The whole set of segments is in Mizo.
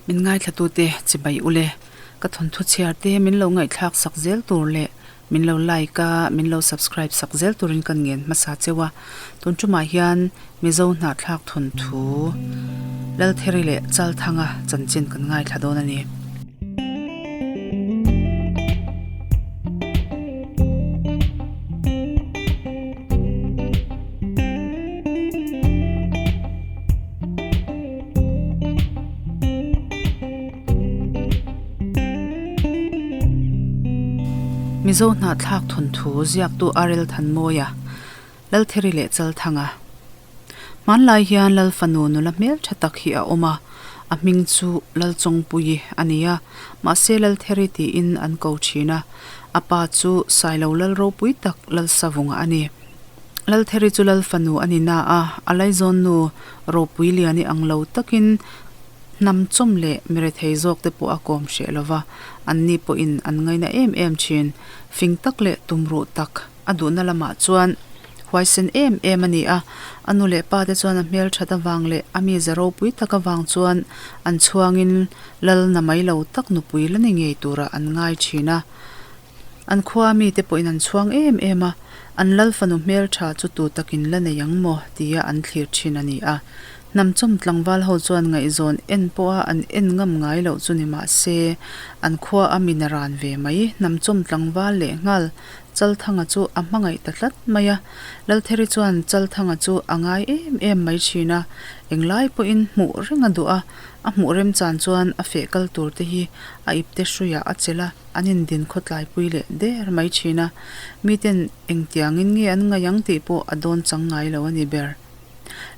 Min ngaithlatute chibai ule, ka thawnthu chhiar te min lo ngaihthlak sak zel tur leh min lo like a, min lo subscribe sak zel turin ka ngen hmasa cheu a. Tun tumah hian Mizo hnahthlak thawnthu Laltheri leh Chalthanga chanchin kan ngaithla dawn a ni. Mizo hnahthlak thawnthu ziaktu RL Thanmawia, Laltheri leh Chalthanga. Hmanlai hian Lal fanu nula hmel tha tak hi a awm a, a hming chu Lalchawngpuii a ni a, mahse Laltheri tiin an ko thin a, a pa chu Sailo Lal ropui tak Lalsavunga a ni. Laltheri chu Lal fanu a ni na a, a laizawn nu ropui lian i ang lo takin hnam chawm leh mirethei zawk te pawh a kawm hreh lo va, anni pawhin an ngaina em em thin. Fing tak leh tumruh tak a duhna lamah chuan huaisen em em a ni a, a nu leh pa te chuan a hmel that avang leh a mize ropui tak avang chuan an chhuangin Lal na mai lo tak nupui la ni ngei turah an ngai thin a. An khua mite pawhin an chhuang em em a, an lal fanu hmeltha chu tu takin la nei ang maw tia an thlir thin a ni a. Hnamchawm tlangval ho chuan ngaihzawn en pawha an en ngam ngai loh chu ni mah se, an khua a min a ran ve mai. Hnamchawm tlangval leh nghal Chalthanga chu a hmangaih ta tlat mai a. Laltheri chuan Chalthanga chu a ngai em em mai thin a, englai pawhin hmuh reng a duh a, a hmuh remchan chuan a feh kal tur te hi a ipte hruiah a chelh a. An indin khawtlaipui leh der mai thin a, miten engtiangin nge an ngaih ang tih pawh a dawn chang ngai lo a ni ber.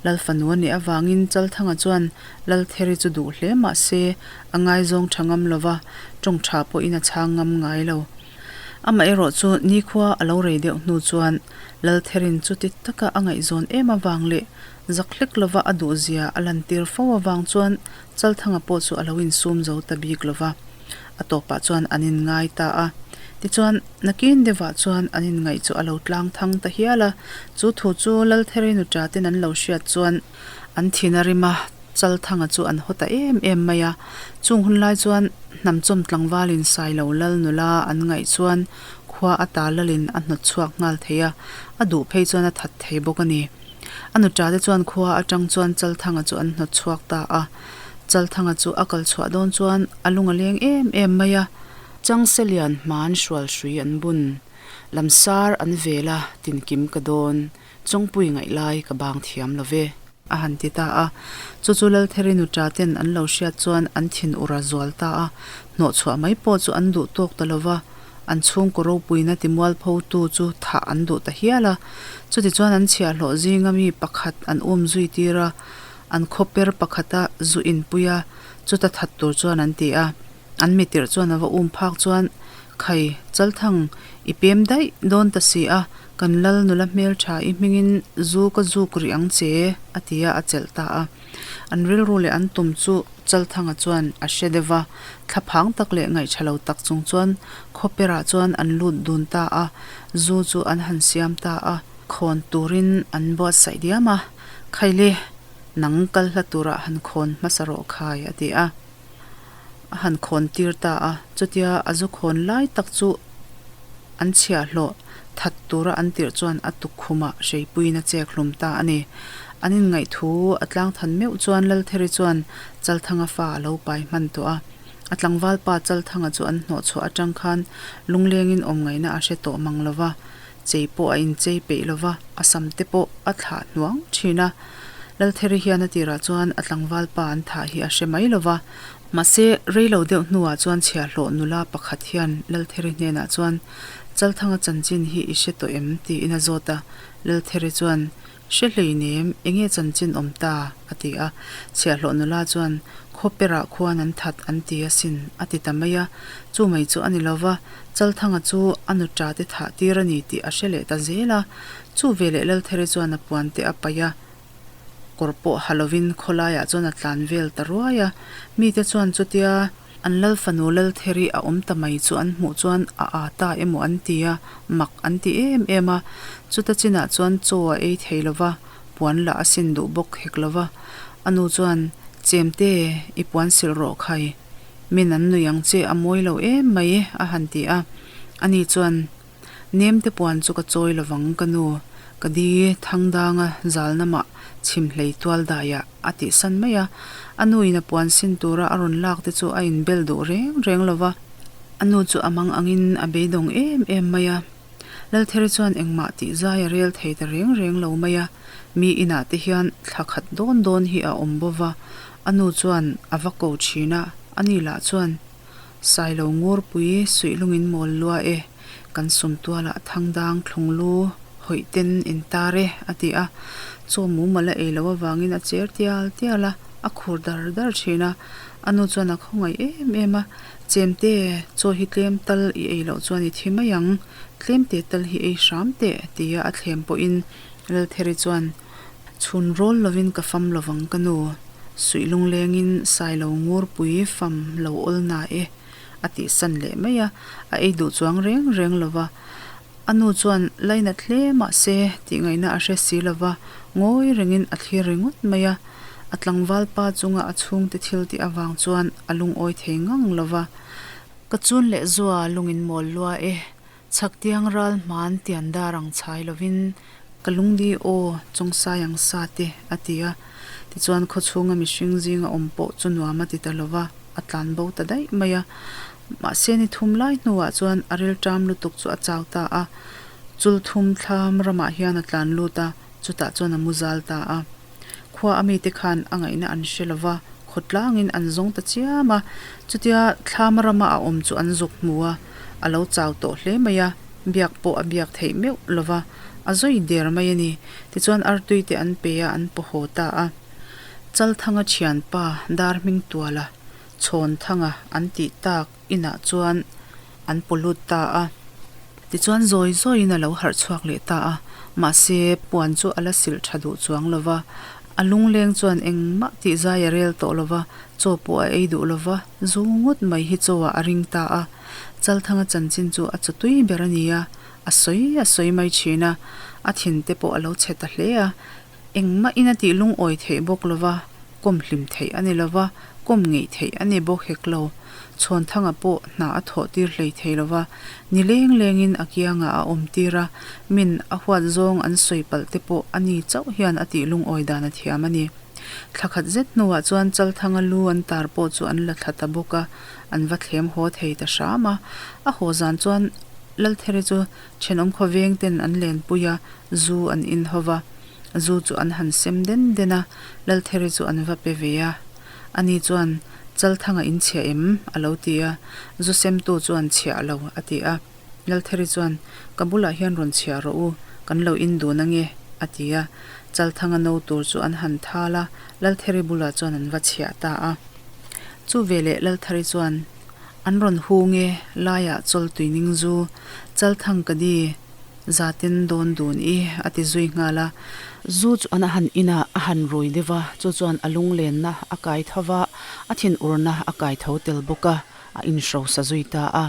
Lal fanu a nih avangin Chalthanga chuan Laltheri chu duh hle mah se a ngaizawng tha ngam lo va, tawng tha pawhin a chhang ngam ngai lo. Amaherawh chu nikhua a lo rei deuh hnu chuan Laltherin chuti taka a ngaihzawn em avang leh zak hlek lova a duhzia a lantir fo avang chuan Chalthanga pawh chu a lo insum zo ta bik lo va. A tawpah chuan an inngai ta a. Tichuan, nakin deuhah chuan an inngaih chu a lo tlang thang ta hial a. Chu thu chu Laltheri nuṭa ten an lo hriat chuan an thin a rim a, Chalthanga chu an haw ta em em mai a. Chung hun lai chuan hnamchawm tlangvalin Sailo Lal nula an ngaih chuan khua ata lalin a hnawt chhuak nghal thei a, a duh phei chuan a that thei bawk a ni. A nuṭa te chuan khua aṭang chuan Chalthanga chu an hnawt chhuak ta a. Chalthanga chu a kal chhuah dawn chuan a lung a leng em em mai a. Changse lian hman hrual hrui an bun, lamsar an vel a, tinkim ka dawn, chawngpui ngaih lai ka bang thiam lo ve. A han ti ta a. Chu chu Laltheri nuṭa ten an lo hriat chuan an thin ur a zual ta a, hnawh chhuah mai pawh chu an duh tawk ta lo va. An chhungkaw ropuina timualpho tu chu thah an duh ta hial a. Chutichuan an chhiahhlawh zinga mi pakhat an um zui tir a, an khawper pakhata zu inpui a, chuta that tur chuan an ti a. An mitirh chuan a va um phak chuan, Khai, Chalthang, i pem daih dawn ta si a, kan lal nula hmeltha i hmingin zu ka zuk rih ang che, a ti a, a chelh ta a. An rilru leh an tum chu Chalthanga chuan a hre deuh va, thlaphang tak leh ngaihṭha lo tak chung chuan khawperah chuan an lut dun ta a, zu chu an han siam ta a, khawn turin an buatsaih diam a, Khaile, nang kal hla turah han khawn hmasa rawh khai, a ti a. A han khawn tir ta a, chutia a zu khawn lai tak chu an chhiahhlawh that tura an tirh chuan a tukkhumah hreipuiin a chek hlum ta a ni. An inngaih thu a tlang than meuh chuan Laltheri chuan Chalthanga fa a lo pai hman tawh a. A tlangval pa Chalthanga chu an hnawh chhuah atang khan lunglengin awm ngaihna a hre tawh mang lo va, chei pawh a inchei peih lo va, a sam te pawh a thlah hnuang thin a. Laltheri hian a tirah chuan a tlangval pa an thah hi a hre mai lo va, mahse reilo deuh hnuah chuan chhiahhlawh nula pakhat hian Laltheri hnenah chuan Chalthanga chanchin hi i hre tawh em? tiin a zawt a, Laltheri chuan Hre hleinem, enge chanchin awm ta? a ti a, chhiahhlawh nula chuan Khawperah khuan an that an ti asin a ti ta mai a, chu mai chu a ni lo va, Chalthanga chu a nuṭa te thah tir a ni tih a hre leh ta zel a, chu veleh Laltheri chuan a puan te a paih a, kawr pawh ha lovin khawlaiah chuan a tlan vel ta ruai a, mite chuan chutia an lal fanu Laltheri a awm ta mai chu an hmuh chuan a â ta emaw an ti a, mak an ti em em a, chuta chinah chuan chaw a ei thei lo va, puan lah a sin duh bawk hek lo va, a nu chuan. Chemte, i puan silh rawh khai. Min an nui ang che a mawi lo em mai, a han ti a. Ani chuan, Nemte puan chu ka chawi lovang ka nu, ka di Thangdanga zalna mah chhimhlei tual daiah a tihsan mai a. A nuin a puan sin tura a rawn lak te chu a inbel duh reng reng lo va. A nu chu a mang angin a beidawng em em mai a. Laltheri chuan engmah tih zai a rel thei ta reng reng lo mai a, mi inah te hian thla khat dawn dawn hi a awm bo va, a nu chuan a va ko thin a, ani lah chuan, Sailo Ngurpui suih lungin mawl lua e, kan sumtualah thangdang thlunglu hawih ten in tar e, a ti a. Chaw mumal a ei loh avangin a cher tial tial a, a khur dar dar thin a, a nu chuan a khawngaih em em a, Chemte, chaw hi tlem tal i ei loh chuan i thi mai ang, tlemte tal hi ei hram teh, tia a thlem pawhin Laltheri chuan, Chhun rawl lovin ka fam lovang ka nu, suih lunglengin Sailo Ngurpui fam lo awl na e, a tihsan leh mai a, a ei duh chuang reng reng lova. A nu chuan lainat hle mah se tih ngaihna a hre si lova, ngawi rengin a thlir ringawt mai a. A tlangval pa chunga a chhungte thil tih avang chuan a lungawi thei ngang lova. Ka chun leh zua lungin mawl lua e, chhaktiang ral hman tian dar ang chhai lovin ka lungdi aw chawngsai ang sa te a ti a. Tichuan khawchhunga mihring zinga awm pawh chu nuam a ti ta lova, a tlan bo ta daih mai a. Mahse ni thum lai hnuah chuan a rilṭam lutuk chu a chau ta a, chul thum thlam ramah hian a tlan lut a, chutah chuan a mu zal ta a. Khua a mite khan a ngaihna an hre lo va, khawtlangin an zawng ta chiam a, chutia thlam rama a awm chu an zuk hmu a, a lo chau tawh hle mai a, biak pawh a biak theih meuh lo va, a zawi der mai a ni. Tichuan artui te an pe a, an paw haw ta a. Chalthanga thianpa Darhmingtuala Chhawnthanga an tih tak inah chuan an paw lut ta a. Tichuan zawi zawiin a lo harh chhuak leh ta a, mahse puan chu a la silh tha duh chuang lo va. A lungleng chuan engmah tih zai a rel tawh lo va, chaw pawh a ei duh lo va, zu ngawt mai hi chaw ah a ring ta a. Chalthanga chanchin chu a chaw tui ber a ni a, a sawi a sawi mai thin a, a thin te pawh a lo chhe ta hle a. Engmahin a tih lungawi theih bawk lo va, kawm hlim theih a ni lo va, kawm ngeih theih a ni bawk hek lo. Chhawnthanga pawh hna a thawh tir hlei thei lo va, ni leng lengin a kiangah a awm tir a, min a huat zawng an sawi palh te pawh a ni chauh hian a tih lungawi dan a thiam a ni. Thla khat zet hnuah chuan Chalthanga lu an tar pawh chu an la thla ta bawk a, an va thlem haw thei ta hram a. A haw zan chuan Laltheri chu thenawm khawveng ten an lenpui a, Zu an in ho va, zu chu an han sem den den a, Laltheri chu an va pe ve a. Ani chuan, Chalthanga in chhiah em? a lo ti a. Zu semtu chuan, Chhiah lo, a ti a. Laltheri chuan, Ka bulah hian rawn chhiah rawh u, kan lo in dun ange, a ti a. Chalthanga no tur chu an han thal a, Laltheri bulah chuan an va chhiah ta a. Chu veleh Lalthari chuan, An rawn hung e, laiah chawl tuining zu, Chalthang ka di, Zaten dawn dun i, a ti zui nghal a. Zu chuan a han in a, a han rui deuh a, chu chuan a lunglenna a kai tho va, a thinurna a kai tho tel bawk a, a inhrosa zui ta a.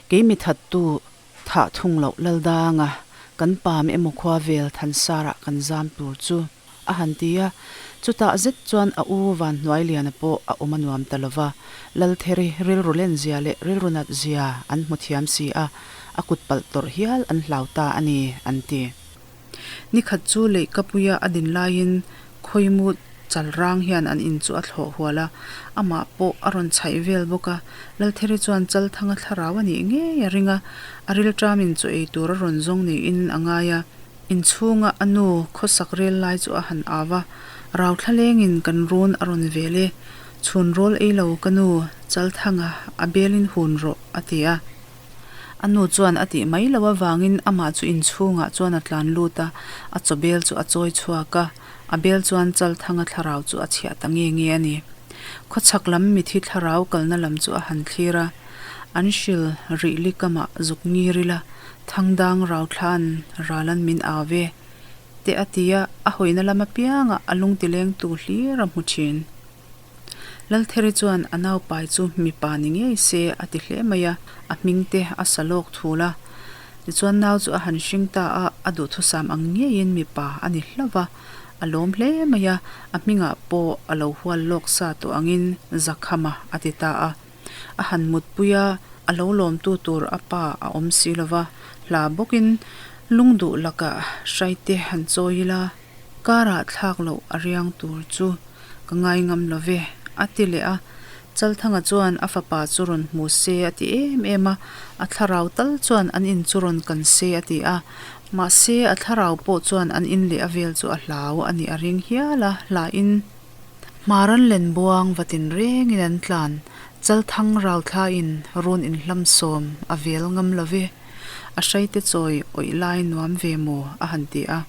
Kei mi thattu thah thung loh Laldanga kan pam emaw khua vel Thansarah kan zam tur chu. A han ti a, chutah zet chuan a u Vanhnuailiana pawh a awm a nuam ta lo va, Laltheri rilru lenzia leh rilru nat zia an hmu thiam si a, a kut palh tawrh hial an hlau ta a ni, an ti. Nikhat chu leihkapuia a din laiin Khawimu chalrang hian an in chu a thlawh hual a, amah pawh a rawn chhaih vel bawk a, Laltheri chuan Chalthanga thlarau a nih ngei a ring a, a rilṭamin chaw ei tur a rawn zawng niin a ngai a. Inchhunga a nu khawsak rel lai chu a han au a, Rauthla lengin kan run a rawn vel e, chhun rawl ei lo ka nu, Chalthanga, a belin hun rawh, a ti a. A nu chuan a tih mai loh avangin amah chu inchhungah chuan a tlan lut a, a chaw bel chu a chawi chhuak a, a bel chuan Chalthanga thlarau chu a chhiah ta nge nge a ni. Khawchhak lam mithi thlarau kalna lam chu a han thlir a, an hril rih likamah zuk ngir ila, Thangdang Rauthlan Ralan min au ve te a ti a, a hawina lam apiangah a lungtilengtu hlir a hmu thin. Laltheri chuan a naupai chu mipa ni ngei se a ti hle mai a, a hming te a sa lawk thul a. Tichuan nau chu a han hring ta a, a duhthusam ang ngeiin mipa a ni hlauh va. A lawm hle mai a, a hmingah pawh a lo hual lawk sa tawh angin Zakhama a ti ta a. A han mutpui a, a lo lawmtu tur a pa a awm si lo va, hla bawkin lungduh lakah hraite han chawi ila, karah thlak loh a riang tur chu ka ngai ngam lo ve, a ti leh a. Chalthanga chuan a fapa chu rawn hmu se a ti em em a, a thlarau tal chuan an in chu rawn kan se a ti a. Mahse, a thlarau pawh chuan an in leh a vel chu a hlau a nih a ring hial a, hlain Hmaran lenbuang va tin rengin an tlan, Chalthang rauthla-in run inhlamsawm a vel ngam lo ve, a hraite chawi awih lai nuam ve maw a han ti a.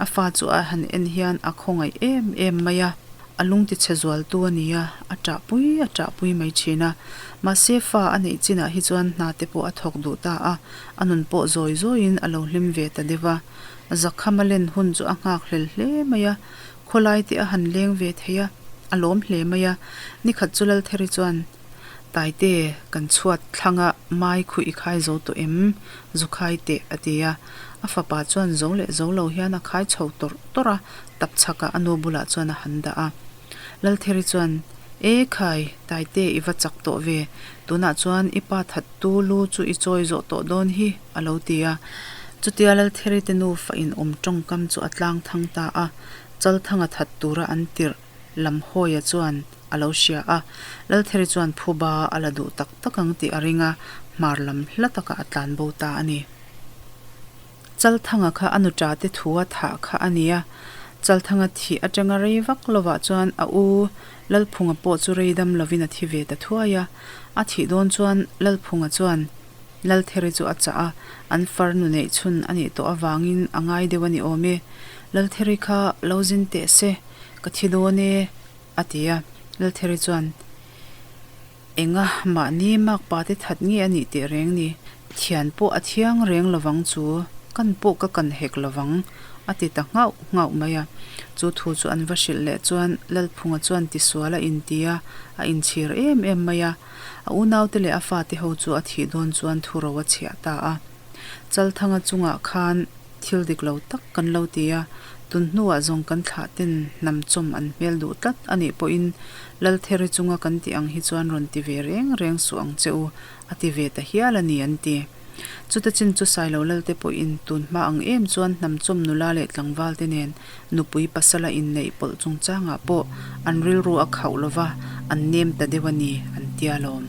A fa chu a han en hian a khawngaih em em mai a, a lung tichhe zualtu a ni a, a ṭahpui a ṭahpui mai ṭhin a. Mahse fa a neih chinah hi chuan hna te pawh a thawk duh ta a, a nun pawh zawi zawiin a lo hlim ve ta deuh a. Zakhama len hun chu a nghak hlel hle mai a, khawlai te a han leng ve thei a, a lawm hle mai a. Nikhat chu Laltheri chuan, Taite, kan chhuat thlanga mai khu i khai zo tawh em? Zu khai teh, a ti a. A fapa chuan zo leh zo lo hian a khai chho tawrh tawrh a, tap chhakah a nu bulah chuan a han dah a. Laltheri chuan, E khai, Taite i va chak tawh ve, tunah chuan i pa thattu lu chu i chawi zawh tawh dawn hi, a lo ti a. Chutia Laltheri te nufa in awm tawngkam chu a tlang thang ta a, Chalthanga that tura an tirh Lamhawia chuan a lo hria a, Laltheri chuan phuba a la duh tak tak ang tih a ring a, hmar lam hla takah a tlan bo ta a ni. Chalthanga kha a nuṭa te thu a thah kha a ni a, Chalthanga thih atanga rei vak lovah chuan a u Lalphunga pawh chu rei dam lovin a thi ve ta thuai a, a thih dawn chuan Lalphunga chuan Laltheri chu a chah a, an farnu neih chhun a nih tawh avangin a ngai deuh a ni awm e, Laltheri kha lo zin teh se, ka thi dawn e, a ti a, Laltheri chuan Enga mahni makpa te that nge a nih teh reng ni? Thian pawh a thiang reng lovang chu, kan pawh ka kan hek lovang, a ti ta nghauh nghauh mai a. Chu thu chu an va hrilh leh chuan Lalphunga chuan tisual a inti a, a inchhir em em mai a. A unaute leh a fate ho chu a thih dawn chuan thuro a chhiah ta a. Chalthanga chungah khan thil dik lo tak kan lo ti a, tun hnuah zawng kan thlah ten hnam chawm an hmel duh tlat a nih pawhin Laltheri chunga kan tih ang hi chuan rawn ti ve reng reng suh ang che u, a ti ve ta hial a ni an ti. Chuta chin chu Sailo Lalte pawhin tun hma ang em chuan hnam chawm nula leh tlangval te nen nupui pasala inneih pawlh chungchangah pawh an rilru a khauh lova an nem ta deuh a ni an tia lawm.